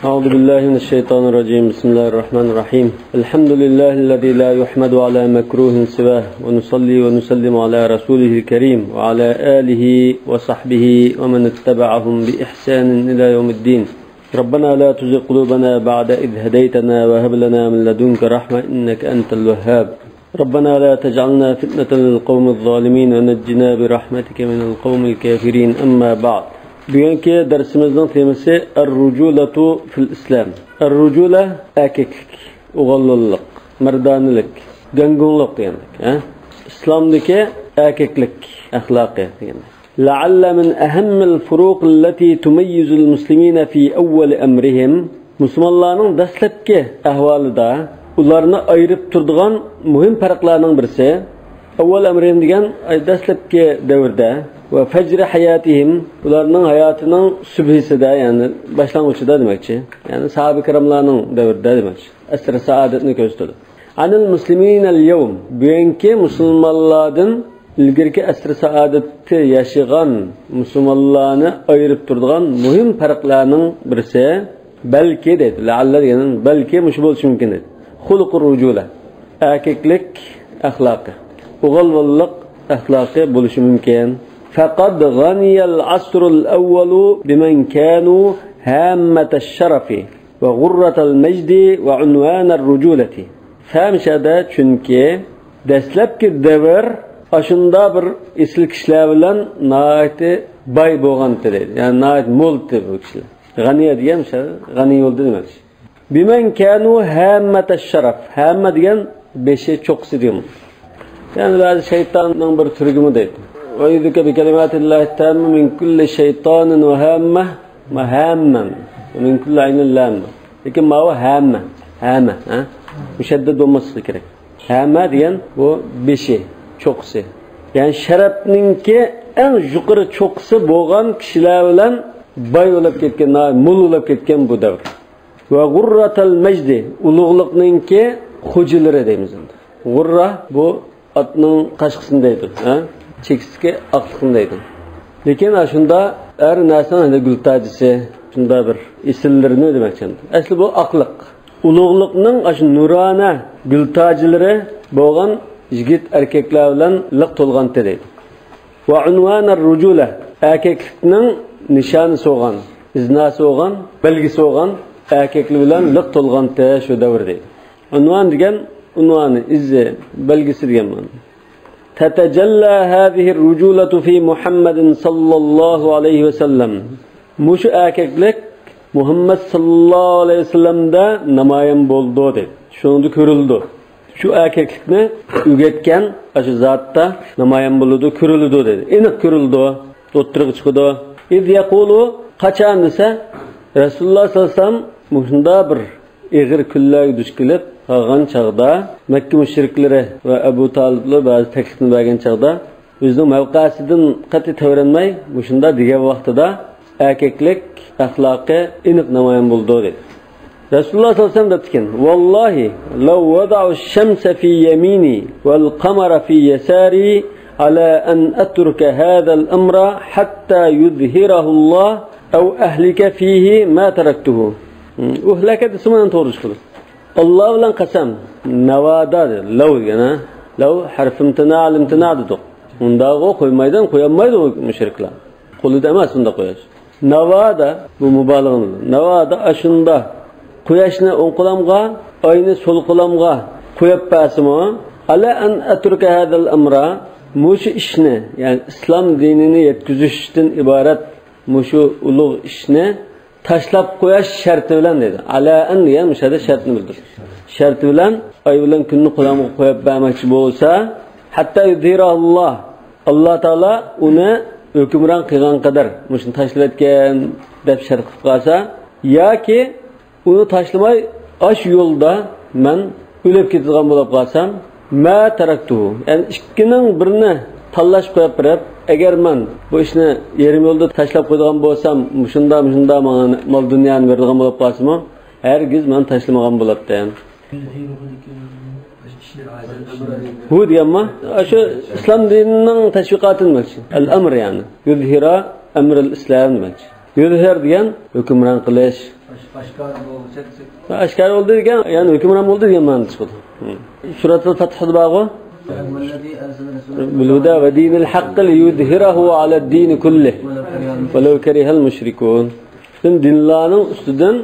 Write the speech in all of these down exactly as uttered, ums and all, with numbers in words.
أعوذ بالله من الشيطان الرجيم. بسم الله الرحمن الرحيم. الحمد لله الذي لا يحمد على مكروه سواه، ونصلي ونسلم على رسوله الكريم وعلى آله وصحبه ومن اتبعهم بإحسان إلى يوم الدين. ربنا لا تزغ قلوبنا بعد إذ هديتنا وهب لنا من لدنك رحمة إنك أنت الوهاب. ربنا لا تجعلنا فتنة للقوم الظالمين ونجنا برحمتك من القوم الكافرين. أما بعد. بۈگۈنكى دەرسىمىزنىڭ تېمىسى الرجولة في الإسلام. الرجولة ئەركەكلىك، ئوغۇللۇق، مەردانىلىك، گاڭگۇڭلۇق دېگەنلىك، ھە؟ ئىسلامدىكى ئەركەكلىك ئەخلاقى دېگەنلىك. لعل من أهم الفروق التي تميز المسلمين في أول أمرهم. مۇسۇلمانلارنىڭ دەسلەپكى ئەھۋالىدا ئۇلارنى ئايرىپ تۇرىدىغان مۇھىم پەرقلەرنىڭ بىرسى، أول أمرهم دېگەن، ئاي، دەسلەپكى دەۋردە، وفجر حياتهم، ئۇلارنىڭ ھاياتىنىڭ سۈبھىسىدە، يەنى باشلانغۇچىدا دېمەكچى. يەنى ساھابە كىراملارنىڭ دەۋرىدە دېمەكچى. ئەسرى سائادەتنى كۆرسىتىدۇ. عن المسلمين اليوم، بۈگۈنكى مۇسۇلمانلاردىن ئىلگىرىكى ئەسرى سائادەتتە ياشىغان مۇسۇلمانلارنى ئايرىپ تۇرىدىغان مۇھىم پەرقلەرنىڭ بىرسى، بەلكى دەيدۇ، لەئەللە دېگەن بەلكى مۇشۇ بولۇشى مۇمكىن دەيدۇ. خۇلۇقۇر رۇجۇلە، ئەركەكلىك ئەخلاقى، ئوغۇلۋاللىق ئەخلاقى بولۇشى مۇمكىن. فقد غني العصر الأول بمن كانوا هامة الشرف وغرة المجد وعنوان الرجولة. فا مۇشەدە، چۈنكى دەسلەپكى دەۋر ئاشۇنداق بىر ئېسىل كىشىلەر بىلەن ناھايىتى باي بولغانتى دەيدۇ. يەنى ناھايىتى مولتى بۇ كىشىلەر. غەنىيە دېگەن مۇشۇ، غەنىي بولدى دېمەكچى. بمن كانوا هامة الشرف. ھامە دېگەن بېشى، چوققىسى دېگەن. يەنى بەزى شەيتاننىڭ بىر تۈرىگىمۇ دەيدۇ. أعوذ بك بكلمات الله التامة من كل شيطان وهامة، ھاممە، من كل عين لامة. لېكىن ماۋۇ ھامە، ھامە، ھە؟ مۇشەددەت بولماسلىقى كېرەك. ھامە دېگەن بۇ بېشى، چوققىسى. يەنى شەرەپنىڭكى ئەڭ يۇقىرى چوققىسى بولغان كىشىلەر بىلەن باي بولۇپ كەتكەن، مول بولۇپ كەتكەن بۇ دەۋر. ۋە غۇررەتەل مەجدى، ئۇلۇغلۇقنىڭكى خوجىلىرى دەيمىز ئەمدى. غۇررە بۇ ئاتنىڭ قاچقىسىنى دەيدۇ، ھە؟ چېكىسىدىكى ئاقلىقنى دەيدۇ. لېكىن ئاشۇندا ھەر نەرسىنىڭ ئەمدى گۈل تاجىسى، شۇنداق بىر ئېسىللىرىنى دېمەكچى ئەمدى. ئەسلى بۇ ئاقلىق. ئۇلۇغلۇقنىڭ ئاشۇ نۇرانە گۈل تاجلىرى بولغان يىگىت ئەركەكلەر بىلەن لىق تولغانتى دەيدۇ. ۋە ئۇنۋانەر رۇجۇلە، ئەركەكلىكنىڭ نىشانىسى بولغان، ئىزناسى بولغان، بەلگىسى بولغان ئەركەكلەر بىلەن لىق تولغانتى شۇ دەۋر دەيدۇ. ئۇنۋان دېگەن ئۇنۋانى، ئىزى، بەلگىسى دېگەن مەنىدە. تەتەجەللا ھازىھىر رۇجۇلەتۇ فى مۇھەممەدىن ساللاللاھۇ ئەلەيھى ۋەسەللەم. مۇشۇ ئەركەكلىك مۇھەممەد ساللاللاھۇ ئەلەيھى ۋەسەللەمدە نامايان بولىدۇ دەيدۇ. شۇنىڭدا كۆرۈلىدۇ. شۇ ئەركەكلىكنى ئۆگەتكەن ئاشۇ زاتتا نامايان بولىدۇ، كۆرۈلىدۇ دەيدۇ. ئېنىق كۆرۈلىدۇ، ئوتتۇرىغا چىقىدۇ. ئىز يەقۇلۇ، قاچان دېسە، رەسۇلۇللاھ ساللاللاھۇ ئەلەيھى ۋەسەللەم مۇشۇنداق بىر ئېغىر كۈنلەرگە دۇچ كېلىپ قالغان چاغدا، مەككە مۇشرىكلىرى ۋە ئەبۇ تالىپلار بەزى تەكلىپنى بەرگەن چاغدا، ئۆزىنىڭ مەۋقەسىدىن قەتئىي تەۋرەنمەي، مۇشۇنداق دېگەن ۋاقتىدا ئەركەكلىك ئەخلاقى ئېنىق نامايان بولىدۇ، دېدى. رەسۇلۇللاھ ساللاللاھۇ ئەلەيھى ۋەسەللەم دەپتىكەن، ۋاللاھى، لەۋ ۋەدەئۇ شەمسە فى يەمىنى ۋەل قەمەرە فى يەسارى ئەلا ئەن ئەترۇكە ھازەل ئەمرە ھەتتا يۇزھىرەھۇللاھ ئەۋ ئەھلىكە فىھى ما تەرەكتۇھۇ. ئۇھلەكە دېسىمۇ توغرا چىقىدۇ. ئاللا بىلەن قەسەم، نەۋادا دېدى، لەۋ دېگەن، ھە؟ لەۋ ھەرف ئىمتىنا، ئىمتىنا دېدۇق. ئۇنداقغۇ قويمايدىغان، قويالمايدۇ ئۇ مۇشرىكلار. قولىدا ئەمەس ئۇنداق قويۇش. نەۋادا، بۇ مۇبالىغە بىلەن. نەۋادا ئاشۇنداق قۇياشنى ئوڭ قولامغا، ئاينى سول قولامغا قويۇپ بەرسىمۇ، ئەلا ئەن ئەترۇكە ھازەل ئەمرە، مۇشۇ ئىشنى، يەنى ئىسلام دىنىنى يەتكۈزۈشتىن ئىبارەت مۇشۇ ئۇلۇغ ئىشنى تاشلاپ قويۇش شەرتى بىلەن دېدى. ئەلا ئەن دېگەن مۇشۇ يەردە شەرتنى بىلدۈرىدۇ. شەرتى بىلەن ئاي بىلەن كۈننى قولامغا قويۇپ بەرمەكچى بولسا، ھەتتا يۇزھىرەھۇللاھ، ئاللا تائالا ئۇنى ھۆكۈمران قىلغان قەدەر مۇشۇنى تاشلىۋەتكىن دەپ شەرت قىلىپ قالسا، ياكى ئۇنى تاشلىماي، ئاشۇ يولدا مەن ئۆلۈپ كېتىدىغان بولۇپ قالسام، ما تەرەكتۇھۇ. يەنى ئىككىنىڭ بىرىنى تاللاش قويۇپ بېرىپ، ئەگەر مەن بۇ ئىشنى يېرىم يولدا تاشلاپ قويىدىغان بولسام، مۇشۇنداق، مۇشۇنداق ماڭا مال دۇنيانى بېرىدىغان بولۇپ قالسىمۇ، ھەرگىز مەن تاشلىمىغان بولاتتىم. ھۇ دېگەنمۇ، شۇ ئىسلام دىنىنىڭ تەشۋىقاتى دېمەكچى. ئەل ئەمر يەنى. يۇزھىرا ئەمرىل ئىسلام دېمەكچى. يۇزھىر دېگەن ھۆكۈمران قىلىش. ئاشكارا بولدى دېگەن، يەنى ھۆكۈمران بولدى دېگەن مەنىدە چىقىدۇ. سۈرەتۇل فەتھدا بارغۇ. بالهدى ودين الحق ليظهره على الدين كله ولو كره المشركون. پۈتۈن دىنلارنىڭ ئۈستىدىن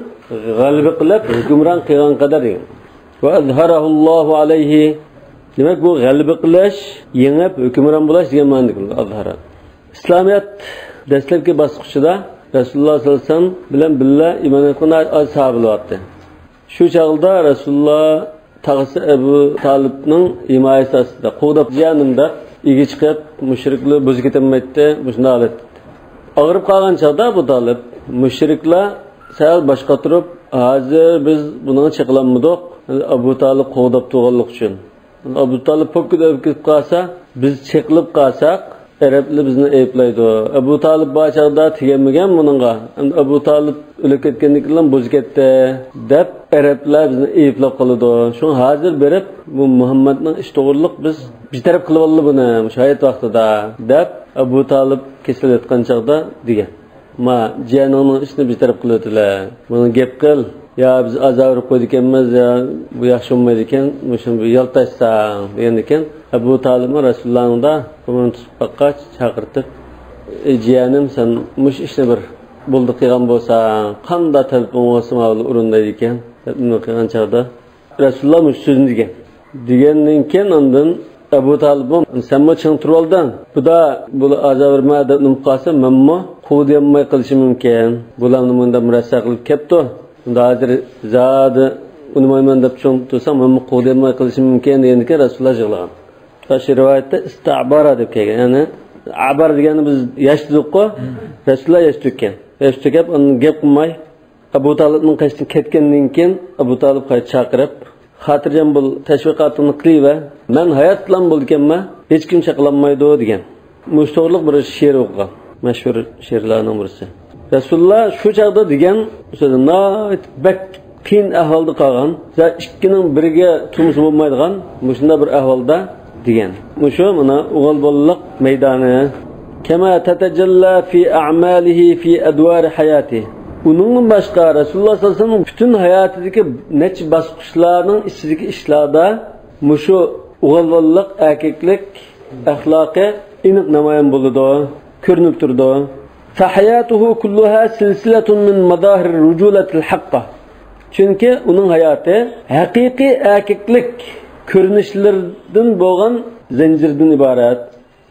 غەلىبە قىلىپ ھۆكۈمران قىلغان قەدەر دېگەن. وأظهره الله عليه. دېمەك، بۇ غەلىبە قىلىش، يېڭىپ ھۆكۈمران بولاش دېگەن مەنىدە كېلىدۇ، ئازھارا. ئىسلامىيەت دەسلەپكى باسقۇچىدا رەسۇلۇللاھ سەللەللاھۇ ئەلەيھى ۋەسەللەم بىلەن بىللە ئىمان ئېيتقان ئاز ساھابە بولاتتى. شۇ چاغدا رەسۇلۇللاھ تاغىسى ئەبۇ تالىپنىڭ ھىمايىسى ئاستىدا، قوغداپ جىيەنىم دەپ ئىگە چىقىپ، مۇشرىكلار بۇزا كېتەلمەيتتى، مۇشۇنداق ھالەتتە. ئاغرىپ قالغان چاغدا ئەبۇ تالىپ، مۇشرىكلار سەل باش قاتۇرۇپ، ھازىر بىز بۇنىڭغا چېقىلالمىدۇق، ئەبۇ تالىپ قوغداپ تۇرغانلىقى ئۈچۈن. ئەبۇ تالىپ پوككىدە ئۆلۈپ كېتىپ قالسا، بىز چېقىلىپ قالساق، ئەرەبلەر بىزنى ئەيىبلەيدۇ. ئەبۇ تالىپ بار چاغدا تېگەلمىگەن بۇنىڭغا. ئەمدى ئەبۇ تالىپ ئۆلۈپ كەتكەندىن كېيىن بۇزا كەتتى، دەپ ئەرەبلەر بىزنى ئەيىبلەپ قالىدۇ. شۇڭا ھازىر بېرىپ، بۇ مۇھەممەدنىڭ ئىشى توغرۇلۇق بىز بىر تەرەپ قىلىۋالدى بۇنى، مۇشۇ ھايات ۋاقتىدا، دەپ ئەبۇ تالىپ كېسىلىۋاتقان چاغدا دېگەن. ما، جىيەنىڭنىڭ ئىشىنى بىر تەرەپ قىلىۋېتىلە. بۇنى گەپ قىل. يا بىز ئازا ئۇرۇپ قويىدىكەنمىز، يا بۇ ياخشى بولمايدىكەن، مۇشۇنى بىر يالتاشساڭ، دېگەندىكىن، ئەبۇ تالىپمۇ رەسۇلۇللانىڭدا قولىنى تۇتۇپ باققاچ، چاقىرتىپ، ئەي جىيەنىم، سەن مۇشۇ ئىشنى بىر بولدى قىلغان بولساڭ، قانداق تەلىپىڭ بولسا ماۋۇلا ئورۇندايدىكەن، دەپ نېمە قىلغان چاغدا، رەسۇلۇللا مۇشۇ سۆزنى دېگەن. دېگەندىن كېيىن ئاندىن ئەبۇ تالىپمۇ، سەنمۇ چىڭ تۇرۇۋالدىڭ. بۇدا، بۇ ئازا بېرىمەن دەپ نېمە قىلسا، مەنمۇ قوغدىيالماي قېلىشىم مۇمكىن. بۇلارنى مۇنداق مۇرەسسە قىلىپ كەپتۇ. ئەمدى ھازىر زادى ئۇنىمايمەن دەپ چوڭ تۇرساڭ، مەنمۇ قوغدىيالماي قېلىشىم مۇمكىن، دېگەندىكىن رەسۇلۇللا يىغلىغان. شۇ رىۋايەتتە ئىستەبارا دەپ كەلگەن. يەنى ئەبار دېگەننى بىز ياش دېدۇققۇ، رەسۇلۇللا ياش تۆككەن. ياش تۆكۈپ، ئاندىن گەپ قىلماي، ئەبۇ تالىپنىڭ قېشىدىن كەتكەندىن كېيىن، ئەبۇ تالىپ قايتا چاقىرىپ، خاتىرجەم بول، تەشۋىقاتىڭنى قىلىۋەر، مەن ھاياتلام بولىدىكەنمەن، ھېچكىم چېقىلالمايدۇ، دېگەن. مۇشۇ توغرىلىق بىر شېئىر ئوقۇغان، مەشھۇر شېئىرلارنىڭ بىرسى. رەسۇلۇللا شۇ چاغدا دېگەن سۆزى ناھايىتى بەك قىيىن ئەھۋالدا قالغان، زادى ئىككىنىڭ بىرگە تۇرمىسا بولمايدىغان مۇشۇنداق بىر ئەھۋالدا دېگەن. مۇشۇ مانا ئۇغۇل بالىلىق مەيدانى. كما تتجلى في أعماله في أدوار حياته. ئۇنىڭدىن باشقا رەسۇلۇللا سەللەللاھۇ ئەلەيھى ۋەسەللەم پۈتۈن ھاياتىدىكى نەچچە باسقۇچلارنىڭ ئىچىدىكى ئىشلاردا مۇشۇ ئوغۇل بالىلىق، ئەركەكلىك ئەخلاقى ئېنىق نامايان بولىدۇ، كۆرۈنۈپ تۇرىدۇ. فحياته كلها سلسلة من مظاهر الرجولة الحقة. چۈنكى ئۇنىڭ ھاياتى ھەقىقىي ئەركەكلىك كۆرۈنۈشلىرىدىن بولغان زەنجىردىن ئىبارەت.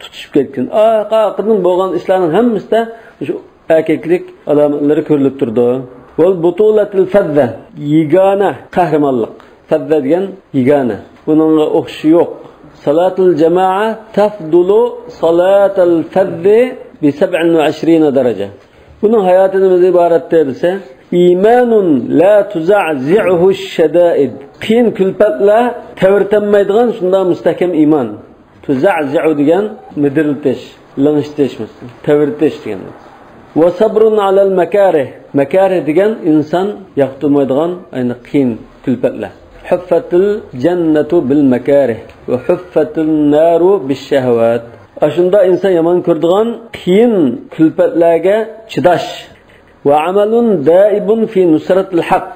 تۇتۇشۇپ كەتكەن. ئارقا-ئارقىدىن بولغان ئىشلارنىڭ ھەممىسىدە شۇ ئەركەكلىك ئالامەتلىرى كۆرۈلۈپ تۇرىدۇ. والبطولة الفذة، يېگانە قەھرىمانلىق. فەززە دېگەن يېگانە. بۇنىڭغا ئوخشىشى يوق. صلاة الجماعة تفضل صلاة الفذ بسبع وعشرين درجة. بۇنىڭ ھاياتى نېمىدىن ئىبارەتتە دېسە، إيمان لا تزعزعه الشدائد. قىيىن كۈلپەتلەر تەۋرىتەلمەيدىغان شۇنداق مۇستەھكەم ئىمان. تزعزع دېگەن مىدىرلىتىش، لىڭشىتىش، تەۋرىتىش دېگەن. وصبر على المكاره. مەكارىھ دېگەن ئىنسان ياقتۇرمايدىغان، ئەينى قىيىن كۈلپەتلەر. حفت الجنة بالمكاره وحفت النار بالشهوات. ئاشۇنداق ئىنسان يامان كۆرىدىغان قىيىن كۈلپەتلەرگە چىداش. وعمل دائب في نصرة الحق.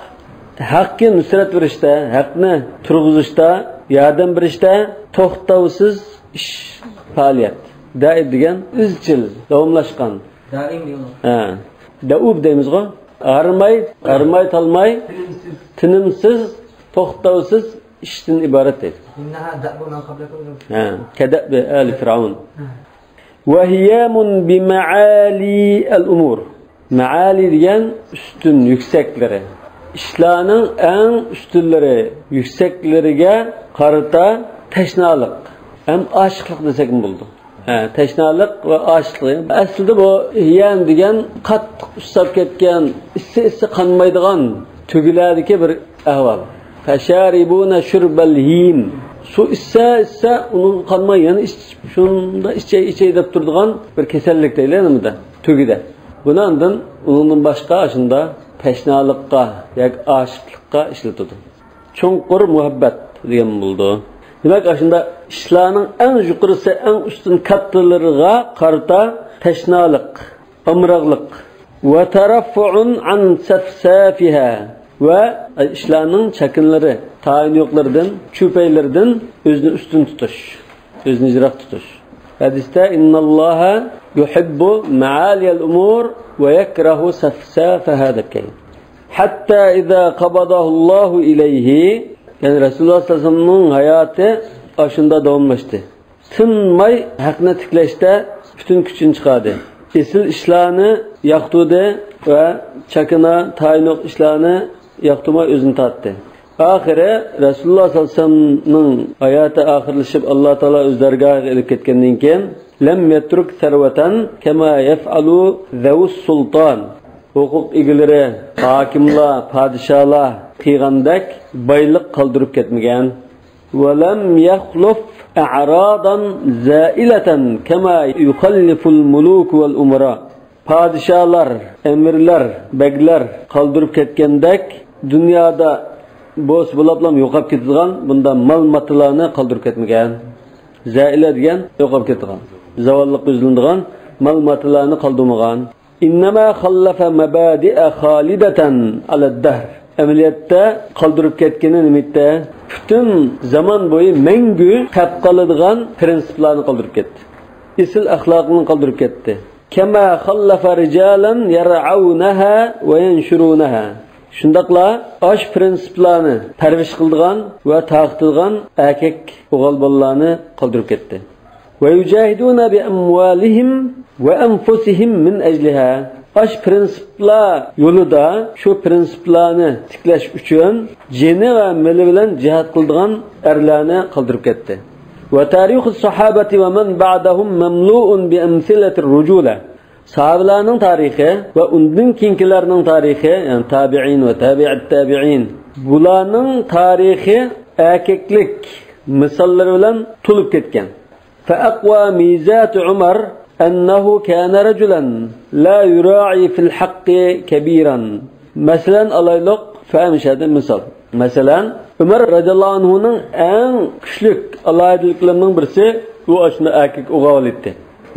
ھەققە نۇسرەت بېرىشتە، ھەقنى تۇرغۇزۇشتا، ياردەم بېرىشتە توختاۋسىز ئىش، پائالىيەت. دائىب دېگەن ئىزچىل، داۋاملاشقان. دائىم دېگەن. ھە. دەئۇب دەيمىزغۇ؟ ھارماي، ھارماي، تالماي، تىنىمسىز، توختاۋسىز ئىشتىن ئىبارەت دەيدۇ. إنها دأب من قبلكم. ھە. كدأب آل فرعون. ھە. وهيام بمعالي الأمور. مەئالى دېگەن ئۈستۈن، يۈكسەكلىرى. ئىشلارنىڭ ئەڭ ئۈستۈنلىرى، يۈكسەكلىرىگە قارىتا تەشنالىق ھەم ئاشىقلىق دېسەكمۇ بولىدۇ. ھە، تەشنالىق ۋە ئاشىقلىق. ئەسلىدە بۇ ھىيام دېگەن قاتتىق ئۇسساپ كەتكەن، ئىسسى-ئىسسى قانمايدىغان تۆگىلەردىكى بىر ئەھۋال. فشاربون شرب الهيم. سۇ ئىچسە، ئىچسە، ئۇنىڭغا قانماي يەنە ئىچ-، شۇنداق ئىچەي، ئىچەي دەپ تۇرىدىغان بىر كېسەللىك دەيلى نېمىدە؟ تۆگىدە. بۇنى ئاندىن ئۇنىڭدىن باشقا ئاشۇندا تەشنالىققا ياكى ئاشىقلىققا ئىشلىتىدۇ. چوڭقۇر مۇھەببەت دېگەن بولىدۇ. دېمەك، ئاشۇندا ئىشلارنىڭ ئەڭ يۇقىرىسى، ئەڭ ئۈستۈن كاتتىلىرىغا قارىتا تەشنالىق، ئامراقلىق، وترفع عن سفسافها، ۋە ئىشلارنىڭ چاكىنىلىرى، تايىنى يوقلىرىدىن، چۈپەيلىرىدىن ئۆزىنى ئۈستۈن تۇتۇش، ئۆزىنى يىراق تۇتۇش. ھەدىستە: إن الله يحب معالي الأمور ويكره سفسافها دەپ كەلگەن. حتى إذا قبضه الله إليه، يەنى رەسۇلۇللاھ سەللەللاھۇ ئەلەيھى ۋەسەللەمنىڭ ھاياتى ئاشۇندا داۋاملاشتى. تىنماي ھەقنى تىكلەشتە پۈتۈن كۈچىنى چىقاردى. ئېسىل ئىشلارنى ياقتۇردى ۋە چاكىنا، تايىنلىق ئىشلارنى ياقتۇرماي ئۆزىنى تارتتى. ئاخىرى رەسۇلۇللاھ سەللەللاھۇ ئەلەيھى ۋەسەللەمنىڭ ھاياتى ئاخىرلىشىپ، ئاللاھ تائالا ئۆز دەرگاھىغا ئېلىپ كەتكەندىن كېيىن، لم يترك ثروة كما يفعل ذوو السلطان، ھوقۇق ئىگىلىرى، ھاكىملار، پادىشاھلار قىلغاندەك بايلىق قالدۇرۇپ كەتمىگەن. ولم يخلف أعراضا زائلة كما يخلف الملوك والأمراء. پادىشاھلار، ئەمىرلەر، بەگلەر قالدۇرۇپ كەتكەندەك دۇنيادا بولسا بولۇپلا يوقاپ كېتىدىغان بۇنداق مال-ماتىلارنى قالدۇرۇپ كەتمىگەن. زائىلە دېگەن يوقاپ كېتىدىغان، زاۋاللىققا يۈزلىنىدىغان مال-ماتىلارنى قالدۇرمىغان. إنما خلف مبادئ خالدة على الدهر. ئەمەلىيەتتە قالدۇرۇپ كەتكىنى نېمىتتە؟ پۈتۈن زامان بويى مەڭگۈ قېلىپ قالىدىغان پرىنسىپلارنى قالدۇرۇپ كەتتى. ئېسىل ئەخلاقنى قالدۇرۇپ كەتتى. كما خلف رجالا يرعونها وينشرونها. شۇنداقلا ئاش پرىنسىپلارنى پەرۋىش قىلىدىغان ۋە تارقىتىدىغان ئەركەك ئوغۇل بالىلارنى قالدۇرۇپ كەتتى. ويجاهدون بأموالهم وأنفسهم من أجلها. ئاش پرىنسىپلار يولىدا، شۇ پرىنسىپلارنى تىكلەش ئۈچۈن جېنى ۋە مېلى بىلەن جىھاد قىلىدىغان ئەرلەرنى قالدۇرۇپ كەتتى. وتاريخ الصحابة ومن بعدهم مملوء بأمثلة الرجولة. ساھابىلارنىڭ تارىخى ۋە ئۇندىن كېيىنكىلەرنىڭ تارىخى، يەنى تابىئىن ۋە تابىئەت تابىئىن، بۇلارنىڭ تارىخى ئەركەكلىك مىساللىرى بىلەن تولۇپ كەتكەن. فأقوى ميزات عمر أنه كان رجلا لا يراعي في الحق كبيرا. مەسىلەن ئالايلۇق، فە مۇشۇ يەردە مىسال. مەسىلەن، ئۆمەر رەزىياللاھۇ ئەنھۇنىڭ ئەڭ كۈچلۈك ئالاھىدىلىكلىرىنىڭ بىرسى، ئۇ ئاشۇنداق ئەركەك ئوغۇل ئىدى.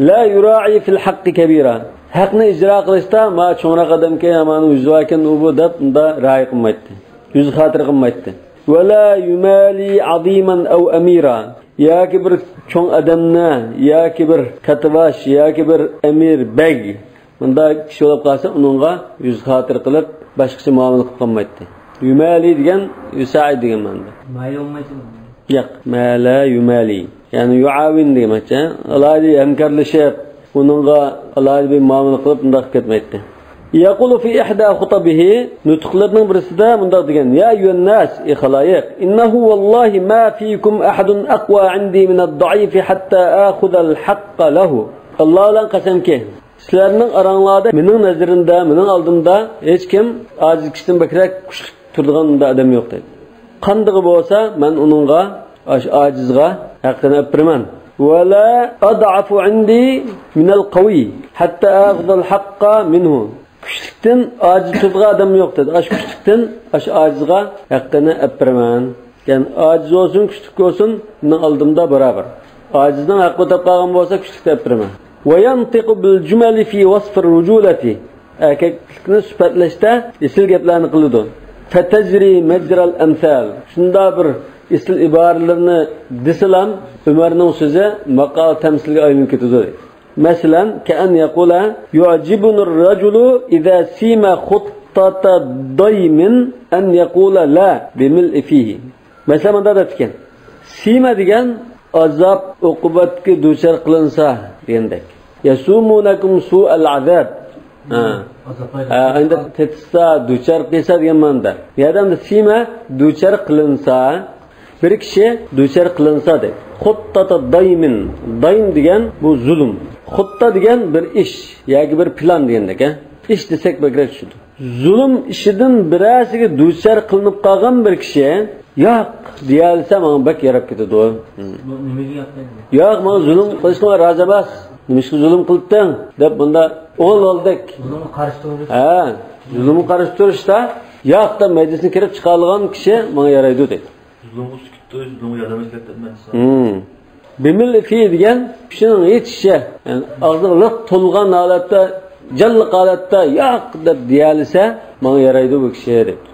لا يراعي في الحق كبيرا. ھەقنى ئىجرا قىلىشتا، ما چوڭراق ئادەمكەن، يا مانىڭ يۈزى باركەن، ئۇ بۇ دەپ، ئۇنداق رىئايە قىلمايتتى. يۈز خاتىرە قىلمايتتى. ولا يمالي عظيما أو أميرا. ياكى بىر چوڭ ئادەمنى، ياكى بىر كاتتىباش، ياكى بىر ئەمىر، بەگ، مۇنداق كىشى بولۇپ قالسا، ئۇنىڭغا يۈز خاتىرە قىلىپ، باشقىچە مۇئامىلە قىلىپ قالمايتتى. يمالي دېگەن يساعد دېگەن مەنىدە. مايىل بولمايدۇ. ياق، ما لا يمالي. يەنى يعاون دېگەنچە، ئالاھىدە ھەمكارلىشىپ، ئۇنىڭغا ئالاھىدە بىر مۇئامىلە قىلىپ، ئۇنداق قىلىپ كەتمەيتتى. يقول في إحدى خطبه، نۇتۇقلىرىنىڭ بىرسىدە مۇنداق دېگەن: يا أيها الناس، ئى خالايىق، إنه والله ما فيكم أحد أقوى عندي من الضعيف حتى آخذ الحق له. ئاللا بىلەن قەسەمكى، سىلەرنىڭ ئاراڭلاردا مېنىڭ نەزىرىمدە، مېنىڭ ئالدىمدا ھېچكىم ئاجىز كىشىدىن بەكرەك كۈچلۈك تۇرىدىغان ئادەم يوق، دەيدۇ. قاندىقى بولسا، مەن ئۇنىڭغا، ئاشۇ ئاجىزغا ھەققىنى ئېلىپ بېرىمەن. ولا أضعف عندي من القوي حتى آخذ الحق منه. كۈچلۈكتىن ئاجىز تۇرىدىغان ئادەم يوق، دېدى. ئاشۇ كۈچلۈكتىن ئاشۇ ئاجىزغا ھەققىنى ئېلىپ بېرىمەن. يەنى ئاجىز بولسۇن، كۈچلۈك بولسۇن، مېنىڭ ئالدىمدا باراۋەر. ئاجىزنىڭ ھەققى ئۆتۈپ قالغان بولسا، كۈچلۈكتە ئېلىپ بېرىمەن. وينطق بالجمل في وصف الرجولة. ئەركەكلىكنى سۈپەتلەشتە ئېسىل گەپلەرنى قىلىدۇ. فتجري مجرى الأمثال. شۇنداق بىر ئېسىل ئىبارىلىرىنى دېسىلام، ئۆمەرنىڭ سۆزى ماقال تەمسىلگە ئايلىنىپ كېتىدۇ. مەسىلەن، كأن يقول: يعجبني الرجل إذا سيم خطة ضيم أن يقول لا بملء فيه. مەسىلەن، مۇنداق دەپتىكەن: سىيمە دېگەن ئازاب، ئوقۇبەتكە دۇچار قىلىنسا دېگەندەك. يسومونكم سوء العذاب. ھە. ئازابلايدۇ. ھە، ئەمدى تېتىتسا، دۇچار قىلسا دېگەن مەنىدە. يا ئەمدى سىيمە دۇچار قىلىنسا، بىر كىشى دۇچار قىلىنسا دەيدۇ. خطة ضيم. ضيم دېگەن بۇ زۇلۇم. خۇتتا دېگەن بىر ئىش ياكى بىر پىلان دېگەندەك، ھە. ئىش دېسەك بەكرەك چۈشىدۇ. زۇلۇم ئىشىدىن بىرەرسىگە دۇچار قىلىنىپ قالغان بىر كىشى، ياق دېيەلىسە، ماڭا بەك ياراپ كېتىدۇ. بۇ نېمىگە ياق دەيدۇ؟ ياق، ماڭا زۇلۇم قىلىشقا رازى ئەمەس. نېمىشقا زۇلۇم قىلىپتىڭ؟ دەپ بۇندا ئوغۇل بالىدەك. زۇلۇمغا قارشى تۇرۇش. ھە، زۇلۇمغا قارشى تۇرۇشتا، ياق دەپ مەيدىسىنى كېرىپ چىقارغان كىشى ماڭا يارايدۇ دەيدۇ. زۇلۇمغا سۈكۈت تۇرۇش، زۇلۇمغا ياردەم ئىزدەپ دەپ مەن دېسەم. بىمىلئ فى دېگەن كىشىنىڭ ھېچ ئىشى، يەنى ئاغزىغا لىق تولغان ھالەتتە جانلىق ھالەتتە «ياق» دەپ دېيەلىسە، ماڭا يارايدۇ بۇ كىشى دەپتۇ.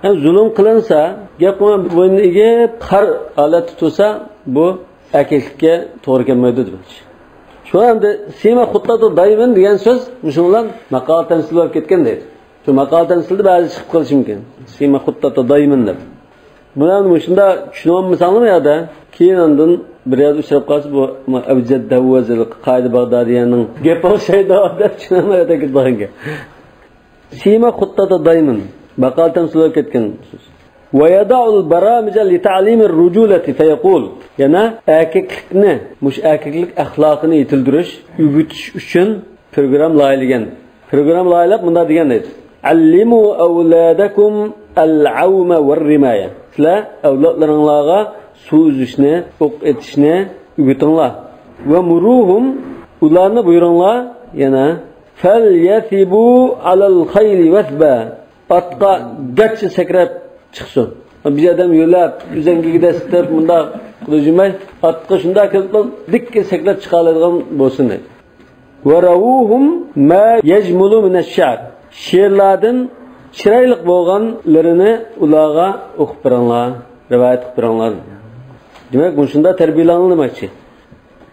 ھەم زۇلۇم قىلىنسا، گەپ قىلماي بوينىنى ئېگىپ، خار ھالەتتە تۇرسا، بۇ ئەركەكلىككە توغرا كەلمەيدۇ دېمەكچى. شۇڭا ئەمدى «سىيمە خۇتتاتۇ دايمىن» دېگەن سۆز مۇشۇنىڭ بىلەن ماقالە تەمسىلى بولۇپ كەتكەن دەيدۇ. شۇ ماقالە تەمسىلدە بەزى چىقىپ قېلىشى مۇمكىن. «سىيمە خۇتتاتۇ دايمىن» دەپ. بۇنى ئەمدى مۇشۇنداق چۈشىنىۋالمىساڭلارمۇ يا-دە، كېيىن ئاندىن بىر يەردە ئۇچراپ قالسا، بۇ ئەبجەد دەۋۋازىل قائىدە باغدادىيەنىڭ گېپى ئوخشايدۇ دەپ چۈشىنەلمەي ئۆتۈپ كېتىدىغان گەپ. «سىيمە خۇتتاتۇ دايمىن» ماقالە تەمسىلى بولۇپ كەتكەن سۆز. «ويضع البرامج لتعليم الرجولة فيقول»، يەنە ئەركەكلىكنى، مۇشۇ ئەركەكلىك ئەخلاقىنى يېتىلدۈرۈش، ئۆگىتىش ئۈچۈن پروگرامما لايىھەلىگەن. پروگرامما لايىھەلەپ مۇنداق دېگەن دەيدۇ: «علموا أولادكم العوم والرماية». سىلەر ئەۋلادلىرىڭلارغا سۇ ئۈزۈشنى، ئوق ئېتىشنى ئۆگىتىڭلار. «ومروهم»، ئۇلارنى بۇيرۇڭلار يەنە. «فليثبوا على الخيل وثبا»، ئاتقا گاچا سەكرەپ چىقسۇن. بىر ئادەم يۆلەپ، ئۈزەڭگىگە دەسسىتىپ، مۇنداق قىلىپ يۈرمەي، ئاتقا شۇنداق كېلىپ، دىككە سەكرەپ چىقالايدىغان بولسۇن دەيدۇ. «ورووهم ما يجمل من الشعر». شېئىرلاردىن چىرايلىق بولغانلىرىنى ئۇلارغا ئوقۇپ بېرىڭلار، رىۋايەت قىلىپ بېرىڭلار. دېمەك، مۇشۇنداق تەربىيەلەڭلار دېمەكچى.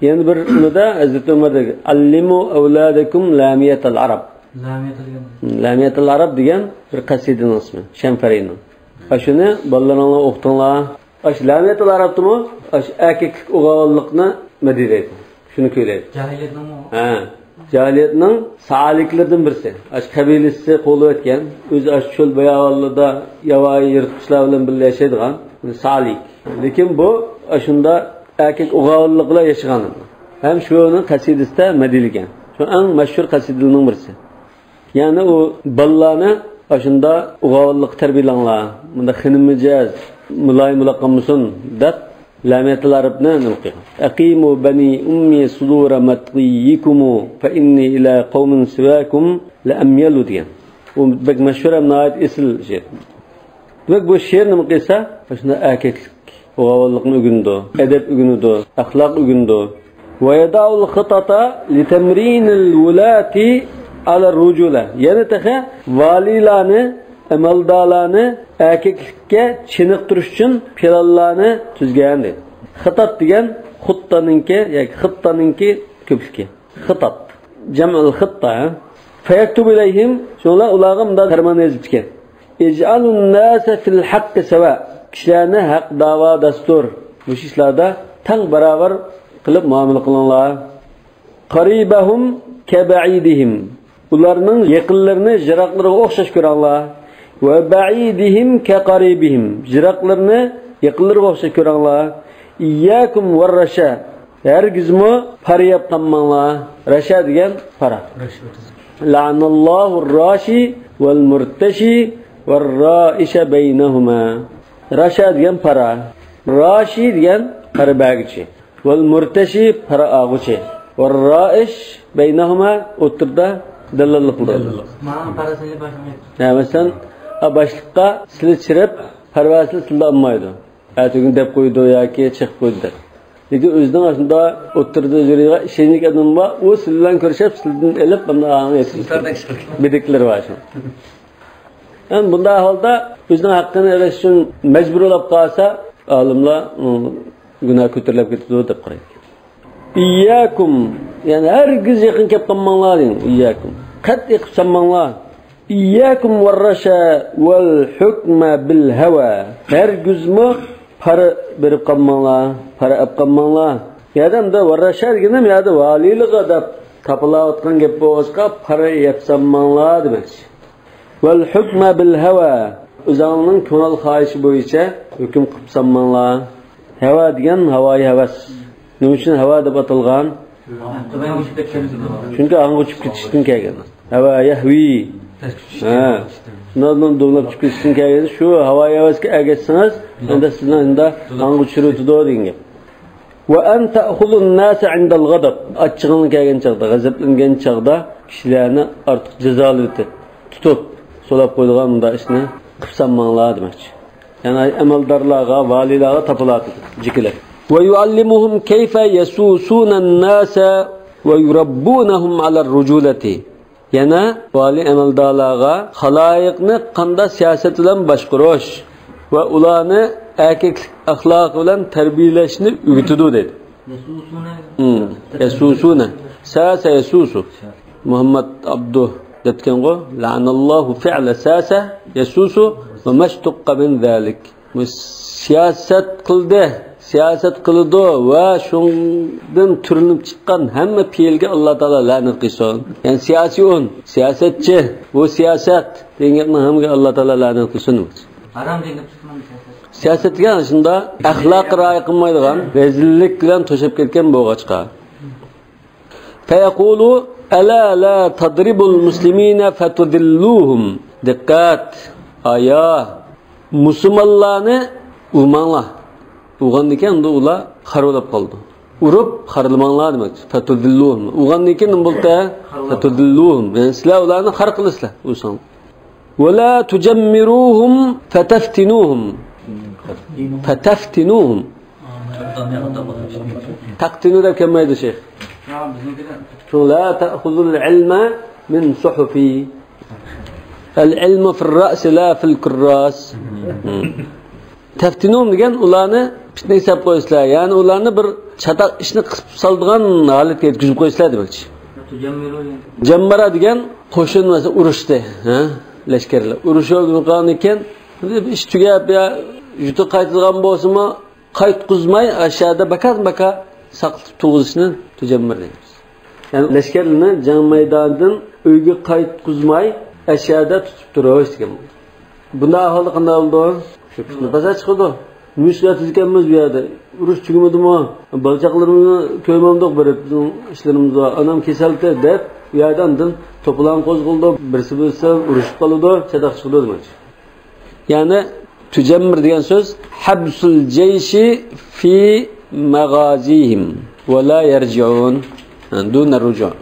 يەنە بىر ئۇنىدا ھەزرىتى ئۆمەر دېگەن، «علموا أولادكم لامية العرب». لامية دېگەن؟ لامية العرب دېگەن بىر قەسىدىنىڭ ئىسمى، شەنفەرىنىڭ. ئاشۇنى بالىلىرىڭلارغا ئوقۇتۇڭلار. ئاشۇ لامية العربتىمۇ ئاشۇ ئەركەكلىك ئوغۇللۇقنى مەدھىيەلەيدۇ. شۇنى كۈيلەيدۇ. جاھىلىيەتنىڭمۇ؟ ھە. جاھىلىيەتنىڭ سالىكلىرىدىن بىرسى. ئاشۇ قەبىلىسى قوغلىۋەتكەن، ئۆزى ئاشۇ چۆل باياۋانلىرىدا، ياۋايى يىرتقۇچلار بىلەن بىللە ياشايدىغان سالىك. لېكىن بۇ ئاشۇنداق ئەركەك ئوغۇللۇق بىلەن ياشىغان. ھەم شۇنىڭ قەسىدىسىدە مەدھىيەلىگەن. شۇ ئەڭ مەشھۇر قەسىدىلەرنىڭ بىرسى. يەنى ئۇ بالىلارنى ئاشۇنداق ئوغۇللۇققا تەربىيەلەڭلار، مۇنداق خېنىم مىجەز، مۇلايىم بولاپ قالمىسۇن دەپ، لامية العربنى نېمە قىلغان؟ «أقيموا بني أمي صدور مطويكم فإني إلى قوم سواكم لأميل» دېگەن. ئۇ بەك مەشھۇر ھەم ناھايىتى ئېسىل شېئىر. دېمەك، بۇ شېئىر نېمە قىلسا، شۇنداق ئەركەكلىك، ئوغۇللۇقنى ئۆگىنىدۇ، ئەدەپ ئۆگىنىدۇ، ئەخلاق ئۆگىنىدۇ. «ويضع الخطط لتمرين الولاة على الرجولة». يەنە تېخى ۋالىيلارنى، ئەمەلدارلارنى ئەركەكلىككە چېنىقتۇرۇش ئۈچۈن پىلانلارنى تۈزگەن دەيدۇ. خىتات دېگەن خۇتتانىڭكى ياكى خىتتانىڭكى كۆپلۈكى. خىتات. جەمئۇل خىتتا. «فيكتب إليهم»، شۇڭلار ئۇلارغا مۇنداق پەرمان يېزىپتىكەن: «اجعلوا الناس في الحق سواء». كىشىلەرنى ھەق داۋا دەستۇر، مۇشۇ ئىشلاردا تەڭ باراۋەر قىلىپ مۇئامىلە قىلىڭلار. «قريبهم كبعيدهم». ئۇلارنىڭ يېقىنلىرىنى يىراقلىرىغا ئوخشاش كۆرۈڭلار. «وبعيدهم كقريبهم». يىراقلىرىنى يېقىنلىرىغا ئوخشاش كۆرۈڭلار. «إياكم والرشا». ھەرگىزمۇ پارا يەپ قالماڭلار. رەشا دېگەن پارا. «لعن الله الراشي والمرتشي والرائش بينهما». رەشا دېگەن پارا. راشى دېگەن پارا بەرگۈچى. «والمرتشي» پارا ئالغۇچى. «والرائش بينهما» ئوتتۇرىدا دەللاللىق قىلىدۇ. دەللاللىق. ماڭا پارا سېلىپ باشلىمايدۇ. ھە، مەسىلەن، ئا، باشلىققا سىلى چىرىپ، پارا بەرسىلە سىلىدە ئالمايدۇ. ئەتىگۈن دەپ قويىدۇ ياكى چېقىپ قويىدۇ دەپ. لېكىن ئۆزىنىڭ ئاشۇنداق ئوتتۇرىدا يۈرىدىغان ئىشەنچلىك ئادىمى بار، ئۇ سىلى بىلەن كۆرۈشۈپ، سىلىدىن ئېلىپ، ئاندىن ئاڭا يەتكۈزىدۇ. بىدىكلىرى بار شۇ. يەنى بۇنداق ھالدا ئۆزىنىڭ ھەققىنى ئېلىش ئۈچۈن مەجبۇر بولۇپ قالسا، ئالىملار، ئۇ، گۇناھ كۆتۈرۈلۈپ كېتىدۇ دەپ قارايدۇ. «إياكم»، يەنى ھەرگىز يېقىن كەپ قالماڭلار دېگەن. «إياكم». قەتئىي قىلىپ سالماڭلار. «إياكم والرشا والحكم بالهوى». ھەرگىزمۇ پارا بېرىپ قالماڭلار، پارا ئەپ قالماڭلار. يا ئادەمدە «والرشا» دېگىنىم يا ئادەم ۋالىيلىقى دەپ تاپىلاۋاتقان گەپ بولغاچقا، پارا يەپ سالماڭلار دېمەكچى. «والحكم بالهوى»، ئۆزۈڭنىڭ كۆڭۈل خاھىشى بويىچە ھۆكۈم قىلىپ سالماڭلار. ھەۋا دېگەن ھاۋايى ھەۋەس. نېمە ئۈچۈن ھەۋا دەپ ئاتالغان؟ چۈنكى ئاڭغا ئۇچۇپ كېتىشتىن كەلگەن. ھەۋا يەھۋى. ھە. شۇنداق دومىلاپ چۈشۈپ كېتىشتىن كەلگەن. شۇ ھاۋايى ھەۋەسكە ئەگەشسىڭىز، ئەمدى سىزنى ئەمدى ئاڭغا چۈشۈرۈۋېتىدۇ دېگەن گەپ. «وأن تأخذوا الناس عند الغضب». ئاچچىقىڭلار كەلگەن چاغدا، غەزەپلەنگەن چاغدا كىشىلەرنى ئارتۇق جازالىۋېتىپ، تۇتۇپ، سولاپ قويىدىغان مۇنداق ئىشنى قىلىپ سالماڭلار دېمەكچى. يەنى ئەمەلدارلارغا، ۋالىيلارغا تاپىلاۋاتىدۇ، جېكىلەپ. «ويعلمهم كيف يسوسون الناس ويربونهم على الرجولة». يەنە ۋالىي ئەمەلدارلارغا خالايىقنى قانداق سىياسەت بىلەن باشقۇرۇش ۋە ئۇلارنى ئەركەكلىك ئەخلاقى بىلەن تەربىيەلەشنى ئۆگىتىدۇ دەيدۇ. يەسۇسۇنە. ھىم. يەسۇسۇنە. ساسە يەسۇسۇ. مۇھەممەد ئابدۇ دەپتىكەنغۇ. لەئەنەللاھۇ فىئلە ساسە يەسۇسۇ ۋە مەشتۇققە مىن زالىك. بۇ سىياسەت قىلدى، سىياسەت قىلىدۇ ۋە شۇندىن تۈرلىنىپ چىققان ھەممە پېئىلگە ئاللا تائالا لەنەت قىلسۇن. يەنى سىياسىيون، سىياسەتچى، بۇ سىياسەت دېگەن گەپنىڭ ھەممىگە ئاللا تائالا لەنەت قىلسۇن. ھارام دېگەن گەپ چىقمامدۇ سىياسەت؟ سىياسەت دېگەن شۇنداق ئەخلاققا رىئايە قىلمايدىغان، رەزىللىك بىلەن توشۇپ كەتكەن بولغاچقا. فيقول ألا لا تضربوا المسلمين فتذلوهم. دىققەت! ئايا، مۇسۇلمانلارنى ئۇرماڭلار. ئۇرغاندىن كېيىن ئۇلار خارا بولۇپ قالىدۇ. ئۇرۇپ خارلىماڭلار دېمەكچى. فتذلوهم. ئۇرغاندىن كېيىن نېمە بولدى؟ فتذلوهم. يەنى سىلەر ئۇلارنى خار قىلىسىلەر، ئۇرساڭلار. ولا تجمروهم فتفتنوهم. فتفتنوهم. تەقتىنۇ دەپ كەلمەيدۇ شەيخ. شۇ لا تأخذوا العلم من صحف. العلم في الرأس لا في الكراس. تفتنوهم دېگەن ئۇلارنى پىتنە ھېساب قويىسىلەر. يەنى ئۇلارنى بىر چاتاق ئىشنى قىلىپ سالىدىغان ھالەتكە يەتكۈزۈپ قويىسىلەر دېمەكچى. جەممەرە دېگەن قوشۇن مەسىلەن ئۇرۇشتى. ھە؟ لەشكەرلەر. ئۇرۇشۇپ قالغاندىن كېيىن ئىش تۈگەپ يا يۇرتىغا قايتىدىغان بولسىمۇ، قايتقۇزماي، ئاشۇ يەردە باكا-باكا ساقلىتىپ تۇرغۇزۇشنى تۇجەممىر دەيمىز. يەنى لەشكەرلەرنى جەڭ مەيدانىدىن ئۆيگە قايتقۇزماي، ئاشۇ يەردە تۇتۇپ تۇرۇش دېگەن بولىدۇ. بۇنداق ئەھۋالدا قانداق بولىدۇ؟ شۇ پىتنە پاسات چىقىدۇ. نېمە ئىش قىلىۋاتىدىكەنمىز بۇ يەردە؟ ئۇرۇش تۈگىمىدىمۇ؟ بالا-چاقىلىرىمىزنى كۆرمەمدۇق بېرىپ، بىزنىڭ ئىشلىرىمىز بار. ئانام كېسەلتى دەپ، ئۇ يەردە ئاندىن توپىلاڭ قوزغىلىدۇ، بىرسى-بىرسى ئۇرۇشۇپ قالىدۇ، چاتاق چىقىدۇ دېمەكچى. يەنى تۇجەممىر دېگەن سۆز حبس الجيش في مغازيهم ولا يرجعون دون الرجوع.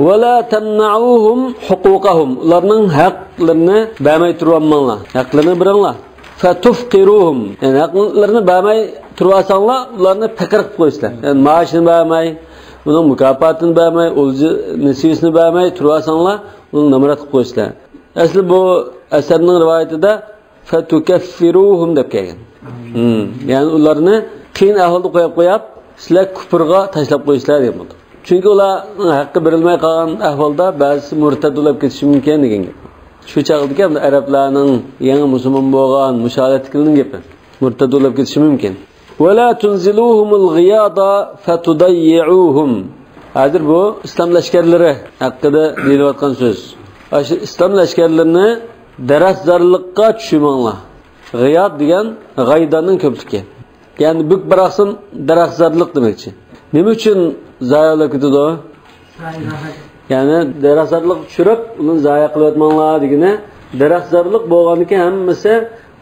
ولا تمنعوهم حقوقهم. ئۇلارنىڭ ھەقلىرىنى بەرمەي تۇرۇۋالماڭلار. ھەقلىرىنى بېرىڭلار. فتفقروهم. يەنى ھەقلىرىنى بەرمەي تۇرۇۋالساڭلار، ئۇلارنى پېقىر قىلىپ قويىسىلەر. يەنى مائاشىنى بەرمەي، ئۇنىڭ مۇكاپاتىنى بەرمەي، ئولجا نېسىۋىسىنى بەرمەي تۇرۇۋالساڭلار، ئۇنى نامرات قىلىپ قويىسىلەر. ئەسلى بۇ ئەسەرنىڭ رىۋايىتىدە فتكفروهم دەپ كەلگەن. ھىم. يەنى ئۇلارنى قىيىن ئەھۋالدا قويۇپ قويۇپ، سىلەر كۇپرغا تاشلاپ قويىسىلەر دېگەن بولىدۇ. چۈنكى ئۇلارنىڭ ھەققى بېرىلمەي قالغان ئەھۋالدا بەزىسى مۇرتەد بولۇپ كېتىشى مۇمكىن دېگەن گەپ. شۇ چاغدىكى ئەرەبلەرنىڭ يېڭى مۇسۇلمان بولغان مۇشۇ ھالەتتىكىلەرنىڭ گېپى. مۇرتەد بولۇپ كېتىشى مۇمكىن. ولا تنزلوهم الغياض فتضيعوهم. ھازىر بۇ ئىسلام لەشكەرلىرى ھەققىدە دېيىلىۋاتقان سۆز. ئاشۇ ئىسلام لەشكەرلىرىنى دەرەخزارلىققا چۈشۈرمەڭلار. غىياد دېگەن غايداننىڭ كۆپلۈكى. يەنى بۈك باراقسان دەرەخزارلىق دېمەكچى. نېمە ئۈچۈن زايە بولۇپ كېتىدۇ؟ يەنى دەرەخزارلىققا چۈشۈرۈپ، ئۇنى زايە قىلىۋەتمەڭلار دېگىنى، دەرەخزارلىق بولغاندىكىن ھەممىسى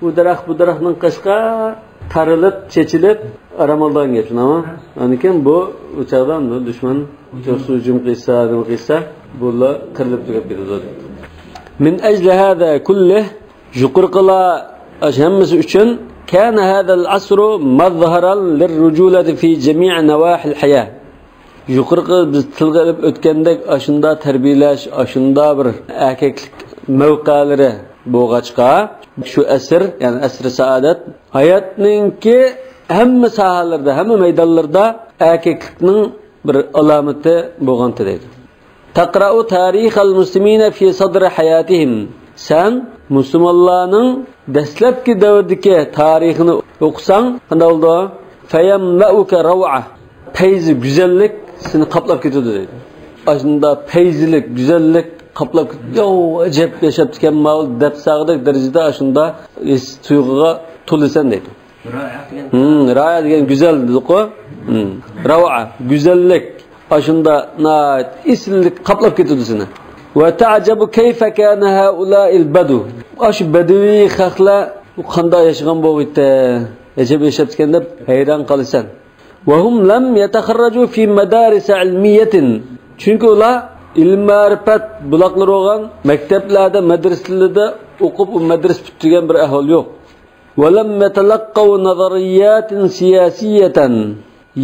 ئۇ دەرەخ، بۇ دەرەخنىڭ قېشىغا تارىلىپ، چېچىلىپ، ئارام ئالىدىغان گەپ، شۇنداقمۇ؟ ئاندىن كېيىن بۇ، ئۇ چاغدا دۈشمەن چوقۇسى ھۇجۇم قىلسا، نېمە قىلسا، بۇلار قىرىلىپ تۈگەپ كېتىدۇ. من أجل هذا كله، يۇقىرىقىلار ھەممىسى ئۈچۈن، كان هذا العصر مظهرا للرجولة في جميع نواحي الحياة. يۇقىرىقى بىز تىلغا ئېلىپ ئۆتكەندەك ئاشۇنداق تەربىيەلەش، ئاشۇنداق بىر ئەركەكلىك مەۋقەلىرى بولغاچقا، شۇ ئەسىر، يەنى ئەسرى سائادەت، ھاياتنىڭكى ھەممە ساھەلىرىدە، ھەممە مەيدانلىرىدا ئەركەكلىكنىڭ بىر ئالامىتى بولغانتى دەيدۇ. تقرأ تاريخ المسلمين في صدر حياتهم. سەن مۇسۇلمانلارنىڭ دەسلەپكى دەۋردىكى تارىخىنى ئوقۇساڭ، قانداق بولىدۇ؟ فيملأك روعة. پەيزى گۈزەللىك سېنى قاپلاپ كېتىدۇ دەيدۇ. ئاشۇنداق پەيزلىك، گۈزەللىك قاپلاپ كېتىدۇ. ياۋ، ئەجەب ياشاپتىكەنما دەپ ساغدەك دەرىجىدە ئاشۇنداق ھېس تۇيغۇغا تولىسەن دەيدۇ. ھىم، رايا دېگەن گۈزەل دېدۇقۇ. ھىم. راۋا، گۈزەللىك. ئاشۇندا ناھايىتى ئېسىللىك قاپلاپ كېتىدۇ سېنى. وتعجب كيف كان هؤلاء البدو. ئاشۇ بەدىۋىي خەقلەر بۇ قانداق ياشىغان بولغىيتتى؟ ئەجەب ياشاپتىكەن دەپ ھەيران قالىسەن. وهم لم يتخرجوا في مدارس علمية. چۈنكى ئۇلار ئىلىم-مەرىپەت بۇلاقلىرى بولغان مەكتەپلەردە، مەدرىسىلەردە ئوقۇپ، ئۇ مەدرىسە پۈتتۈرگەن بىر ئەھۋال يوق. ولم يتلقوا نظريات سياسية.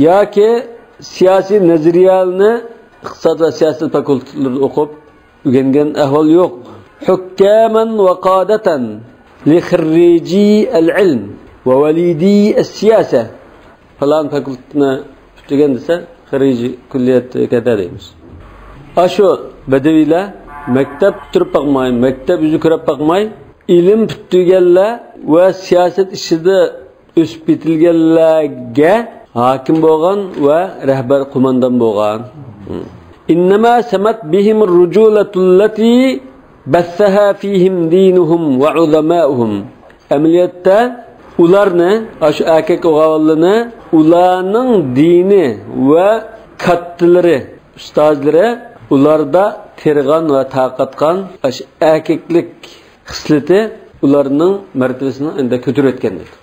ياكى سىياسىي نەزەرىيەلەرنى ئىقتىساد ۋە سىياسەت فاكۇلتېتلىرىدا ئوقۇپ، ئۆگەنگەن ئەھۋال يوق. حكاما وقادة لخريجي العلم ووليدي السياسة. پالان فاكۇلتېتنى پۈتتۈرگەن دېسە، خىرىجىي كۈللىيەتكە دەيمىز. ئاشۇ بەدەۋىيلەر مەكتەپ پۈتتۈرۈپ باقماي، مەكتەپ يۈزى كۆرۈپ باقماي، ئىلىم پۈتتۈرگەنلەر ۋە سىياسەت ئىچىدە ئۆسۈپ يېتىلگەنلەرگە ھاكىم بولغان ۋە رەھبەر قوماندان بولغان. إنما سمت بهم الرجولة التي بثها فيهم دينهم وعظماؤهم. ئەمەلىيەتتە ئۇلارنى، ئاشۇ ئەركەك ئوغۇللىرىنى ئۇلارنىڭ دىنى ۋە كاتتىلىرى، ئۇستازلىرى ئۇلاردا تېرىغان ۋە تارقاتقان ئاشۇ ئەركەكلىك خىسلىتى ئۇلارنىڭ مەرتىۋىسىنى ئەندە كۆتۈرۈۋەتكەن دەيدۇ.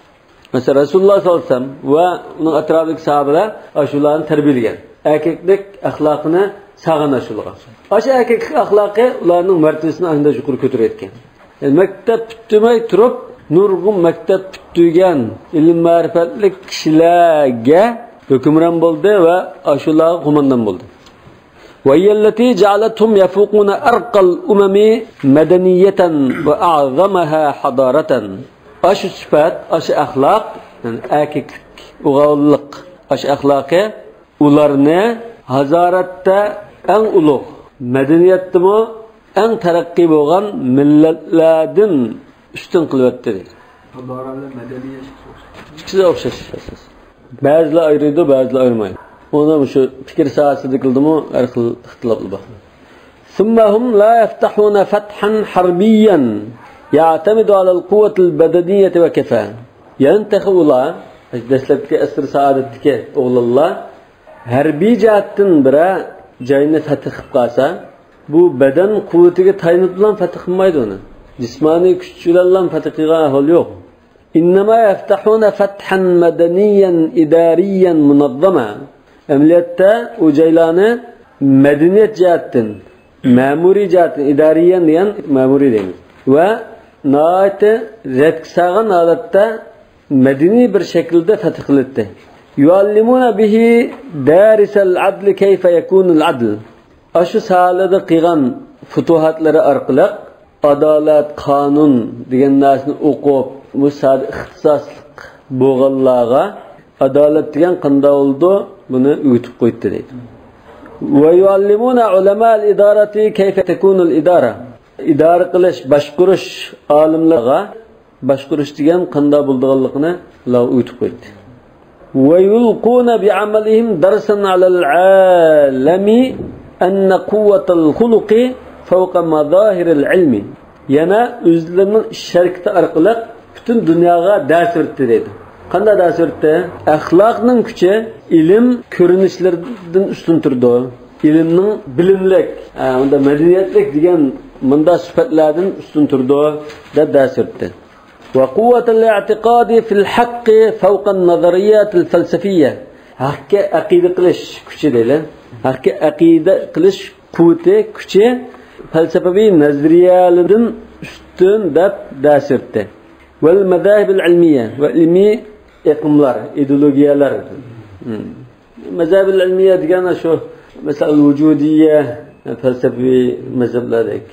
مەسىلەن، رەسۇلۇللا ساللاللاھۇ ئەلەيھى ۋەسەللەم ۋە ئۇنىڭ ئەتراپىدىكى ساھابىلەر ئاشۇلارنى تەربىيەلىگەن. ئەركەكلىك ئەخلاقىنى سالغان ئاشۇلارغا. ئاشۇ ئەركەكلىك ئەخلاقى ئۇلارنىڭ مەرتىۋىسىنى ئانداق يۇقىرى كۆتۈرۈۋەتكەن. يەنى مەكتەپ پۈتتۈرمەي تۇرۇپ، نۇرغۇن مەكتەپ پۈتتۈرگەن ئىلىم مەرىپەتلىك كىشىلەرگە ھۆكۈمران بولدى ۋە ئاشۇلارغا قوماندان بولدى. وهي التي جعلتهم يفوقون أرقى الأمم مدنية وأعظمها حضارة. ئاشۇ سۈپەت، ئاشۇ ئەخلاق، يەنى ئەركەكلىك، ئوغۇللۇق، ئاشۇ ئەخلاقى ئۇلارنى ھازارەتتە ئەڭ ئۇلۇغ، مەدەنىيەتتىمۇ ئەڭ تەرەققىي بولغان مىللەتلەردىن ئۈستۈن قىلىۋەتتى دەيدۇ. ئىككىسى ئوخشاش ئاساس. بەزىلەر ئايرىيدۇ، بەزىلەر ئايرىمايدۇ. ئۇنىڭ شۇ پىكىر ساھەسىدە كىردىمۇ ھەر خىل ئىختىلاپلار بار. ثم هم لا يفتحون فتحا حربيا يعتمد على القوة البدنية وكفى. يەنە تېخى ئۇلار، دەسلەپكى ئەسىر سائادەتتىكى ئوغلانلار ھەربىي جەھەتتىن بىرەر جاينى پەتھ قىلىپ قالسا، بۇ بەدەن قۇۋۋىتىگە تايىنىپلا پەتھ قىلمايدۇ ئۇنى. جىسمانىي كۈچ بىلەنلا پەتھ قىلغان ئەھۋال يوق. إنما يفتحون فتحا مدنيا إداريا منظما. ئەمەلىيەتتە ئۇ جايلارنى مەدەنىيەت جەھەتتىن، مەمۇرىي جەھەتتىن، ئىدارىيەن دېگەن مەمۇرىي دەيمىز. ۋە ناھايىتى رەتكە سالغان ھالەتتە مەدەنىي بىر شەكىلدە پەتھ قىلىناتتى. يعلمون به دارس العدل كيف يكون العدل. ئاشۇ ساھەلەردە قىلغان پۇتۇھاتلىرى ئارقىلىق ئادالەت، قانۇن دېگەن نەرسىنى ئوقۇپ، مۇشۇ ساھەدە ئىختىساسلىق بولغانلارغا ئادالەت دېگەن قانداق بولىدۇ، بۇنى ئۆگىتىپ قوياتتى دەيدۇ. ويعلمون علماء الإدارة كيف تكون الإدارة. ئىدارە قىلىش، باشقۇرۇش ئالىملىرىغا باشقۇرۇش دېگەن قانداق بولىدىغانلىقىنى ئۇلارغا ئۆگىتىپ قويدى. ويلقون بعملهم درسا على العالم أن قوة الخلق فوق مظاهر العلم. يەنە ئۆزلىرىنىڭ ئىش ھەرىكىتى ئارقىلىق پۈتۈن دۇنياغا دەرس بېرىتتى دەيدۇ. قانداق دەرس بېرىتتى؟ ئەخلاقنىڭ كۈچى ئىلىم كۆرۈنۈشلىرىدىن ئۈستۈن تۇرىدۇ. ئىلىمنىڭ بىلىملىك، ئە، ئۇندا مەدەنىيەتلىك دېگەن مۇنداق سۈپەتلەردىن ئۈستۈن تۇرىدۇ، دەپ دەرس بېرىتتى. وقوة الاعتقاد في الحق فوق النظريات الفلسفية. ھەققە ئەقىدە قىلىش كۈچى دەيلى. ھەققە ئەقىدە قىلىش قۇۋۋىتى، كۈچى پەلسەپىۋى نەزەرىيەلەردىن ئۈستۈن دەپ دەرس بېرىتتى. والمذاهب العلمية، ۋە ئىلمىي ئېقىملار، ئىدېئولوگىيەلەر. مەزەھىبۇل ئىلمىيە دېگەن شۇ، مەسىلەن، ۋۇجۇدىيە، پەلسەپىۋى مەزھەپلەردەك.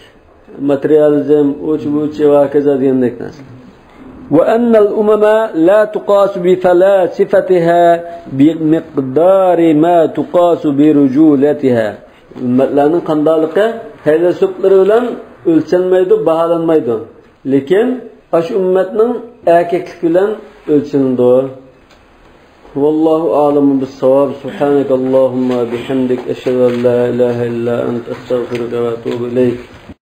ماتېرىيالىزم، ئۇچ-بۇچ ۋە ھاكازا دېگەندەك نەرسە. وأن الأمم لا تقاس بفلاسفتها بمقدار ما تقاس برجولتها. ئۈممەتلەرنىڭ قانداقلىقى پەيلاسوپلىرى بىلەن ئۆلچەنمەيدۇ، باھالانمايدۇ. لېكىن ئاشۇ ئۈممەتنىڭ ئەركەكلىكى بىلەن ئۆلچىنىدۇ. والله أعلم بالصواب. سبحانك اللهم وبحمدك، أشهد أن لا إله إلا أنت، أستغفرك وأتوب إليك.